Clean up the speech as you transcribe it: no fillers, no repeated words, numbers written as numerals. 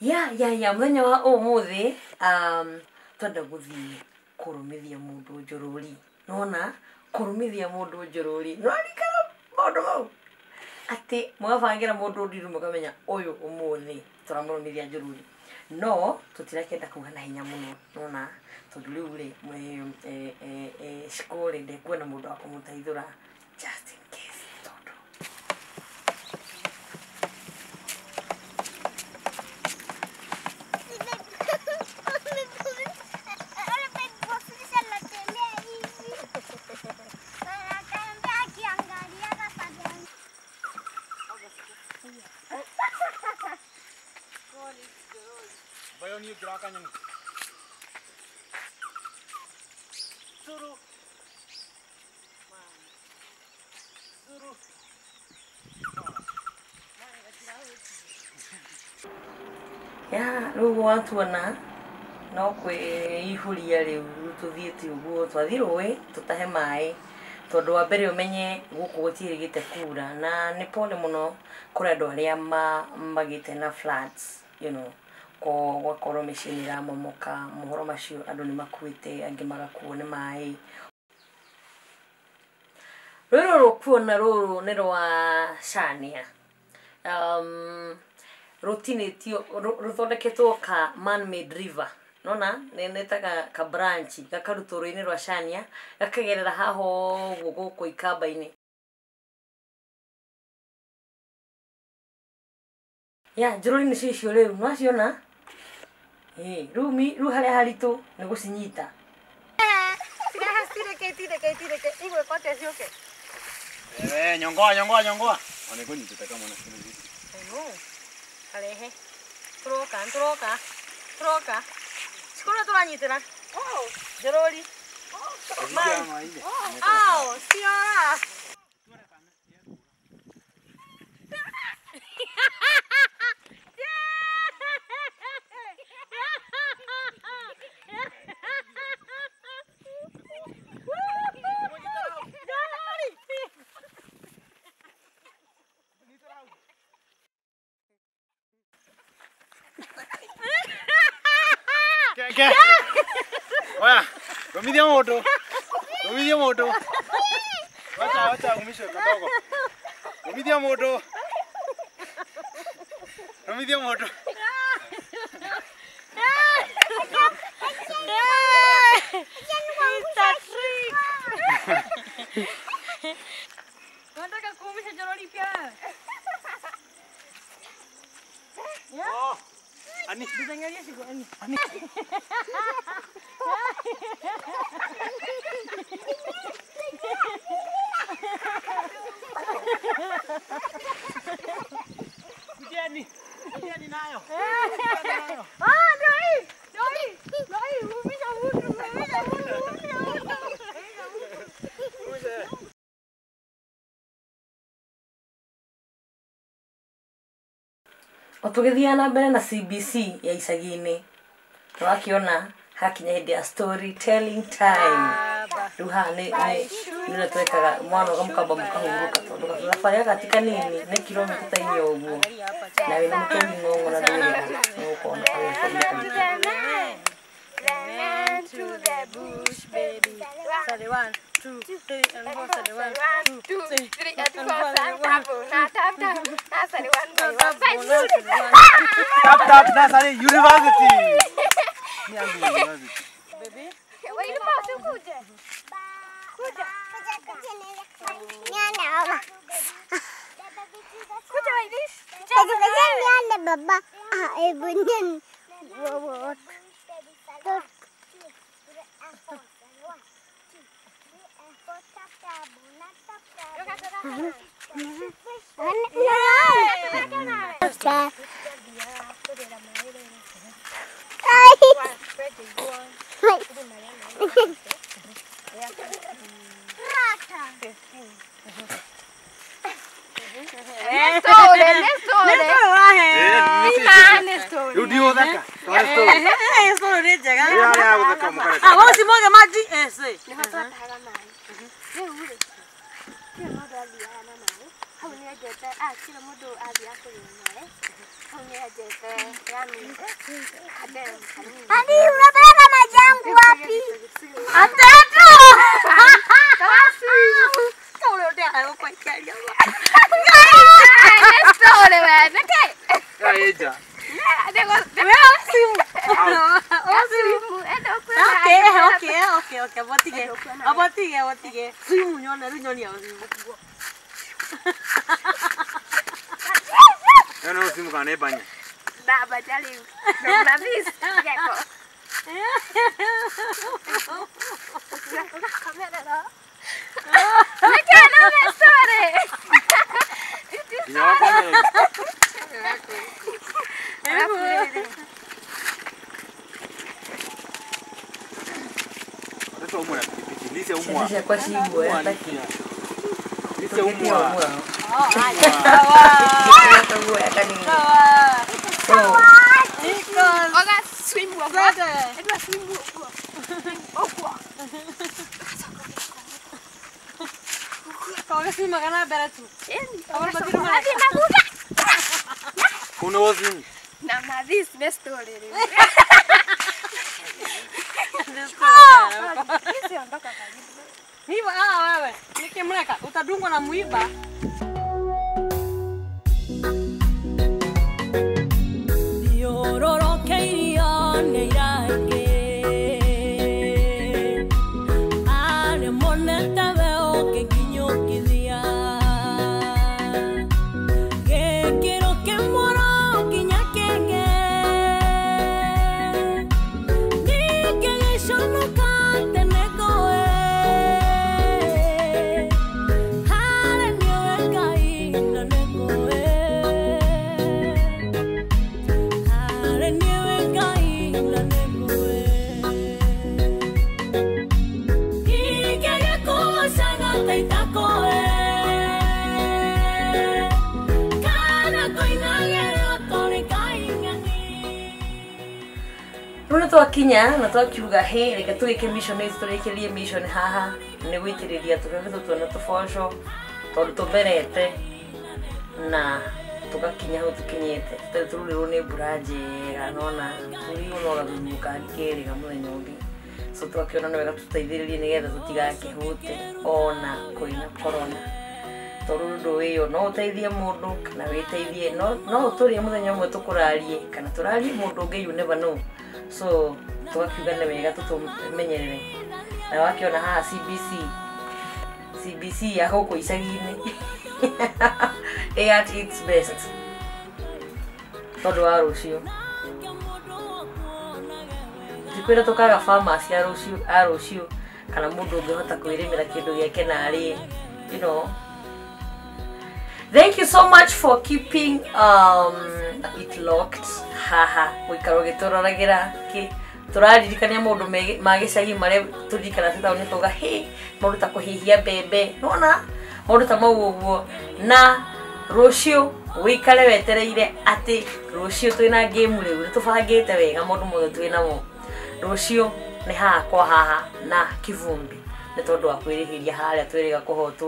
Ya muthenya wa umuthi twenda guthii kurumithia mundu njorori. Nona kurumithia mundu njorori. Nwarikana maundu mau ati mugabangira mundu ndiru mukamenya uyu umuthi turamurumithia njorori. No tutirakenda kuga na hinya muno nona tondu riu ri Shiko ri ndekuona mundu wa kumutaithura just in case tondu ya riu watuona no kwihuria riu tuthiete uguo twathi rui tutahe mai tondu wa mbere umenye guku gutierigite kura na ni pole muno kuri andu aria magite na floods you know ko gwakorwo mĩciĩ nĩ ĩramomoka mohoro macio andu ni makuite angi magakuo ni mai. Rũrũ rũkuona rũrũ nĩ rwa Shania. Rutinĩtio ruthondeketwo ka man made river nona nĩ ka branch gakarutwo rũĩ-inĩ rwa Shania gakagerera haha ũguo gũkũ ikamba-inĩ. Ya njorori nĩcio icio rĩu nĩwaciona? Rĩu harĩa haritũ nĩ gũcinyita. Nyongoa nyongoa nyongoa. Wanikunyita kama unasema hivi. Arehe. Turoka turoka. Turoka. Shikoro turanyitira. Oh, njorori. Oh, siora. Ke? Oya, rumithia moto. Rumithia moto. Wacha wacha umishe kidogo. Rumithia moto. Rumithia moto. It's a trick. Unataka kuumisha njorori pia? Yeah. Ani. Niangalie Shiko ani. Ani. Kujeni. Kujeni nayo. Ah, ndio hii. Ndio hii. Ndio hii, umisha mtu, umisha mtu, umisha mtu. Tũgĩthiaga na mbere na CBC ya icagi-inĩ nĩwakiona hakinya hĩndĩ ya storytelling time. Rĩu haha nĩ ũrĩa twekaga mwana ũkamũkamba mũkahurũka tondũ gabarĩ gaka ti kanini nĩ kilomita ta inya ũguo na wĩna mũtũngi ng'ong'o na ndwĩrĩga nĩũgũkorwo na kawĩra kaingĩ. 1, 2, 3 and 4, 1, 2, 3 and 4, 1, 2, 3 Tap tap Nasari University. Baby. Hadi unapeleka maji yangu wapi? Atatu. Utadungwa na muiba. Twakinya na twakiuga he reke twike mission itu turikirie mission haha ni gwitiriria tubebe tutuona tuboco tondu tumerete na tugakinya hau tukinyite tutari tururirwo ni mbura njega nona turirwo no gathumu kangikiriga muthenya ungi so twakiona ni wega tuteithiririe nigetha tutigakihute ona kwina corona tondu undu wiyo no uteithie mundu kana witeithie no uturie muthenya umwe tukurarie kana turarie mundu ungi you never know. So twakiuga nĩ wega tũtũmenyerere na wakiona haha CBC ya gũkũ icagi-inĩ at its best tondũ wa rũciũ ndikwĩra tũkaga farmers ya rũciũ kana mũndũ ũngĩhota kwĩrĩmĩra kĩndũ gĩake na arĩe, you know. Thank you so much for keeping it locked. Haha, gũikara ũgĩtũroragira kĩ tũraririkania maũndũ ma gĩcagi marĩa tũririkana twĩ taũni tũga hĩ maũndũ ta kũhĩhia mbembe nĩwona maũndũ ta mau ũguo. Na rũciũ wĩikare wetereire atĩ rũciũ twĩna game rĩu nĩtũbangĩte wega maũndũ mothe twĩnamo. Rũciũ nĩ haha kwa haha na Kivumbi nĩ tondũ wa kwĩrĩhĩria harĩa twĩrĩga kũhotwo.